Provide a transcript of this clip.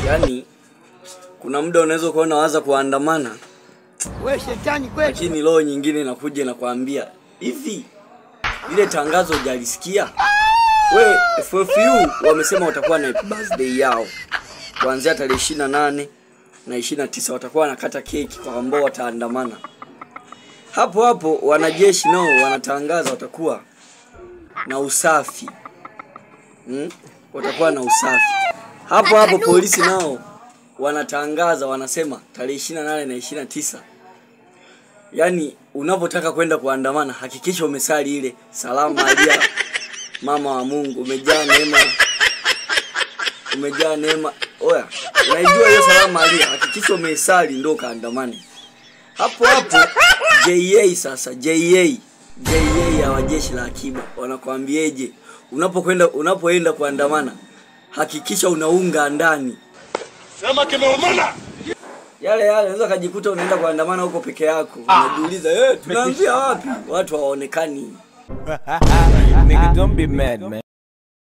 Yaani kuna muda unaweza kuona waza kuandamana. Wewe shetani kweli. Lakini roho nyingine inakuja na kuambia, hivi ile tangazo hujalisikia? We FFU wamesema watakuwa na birthday yao kuanzia tarehe 28 na 29 watakuwa wanakata keki kwa ambao wataandamana. Hapo hapo wanajeshi nao wanatangaza watakuwa na usafi. Watakuwa na usafi. Hapo hapo polisi nao wanatangaza, wanasema tarehe 28 na 29. Yaani unapotaka kwenda kuandamana hakikisha umesali ile salamu alia mama wa Mungu, umejaa neema. Umejaa neema. Oya, unaijua hiyo salamu alia, hakikisha umesali ndio kaandamane. Hapo hapo JA sasa, JA ya wajeshi la akiba wanakuambieje? Unapoenda kuandamana hakikisha unaunga ndani. Sema kimeumana. Yale yale unaweza kujikuta unaenda kuandamana huko peke yako. Unajiuliza, tunaanzia wapi? Watu hawaonekani. Nigga, don't be mad, man.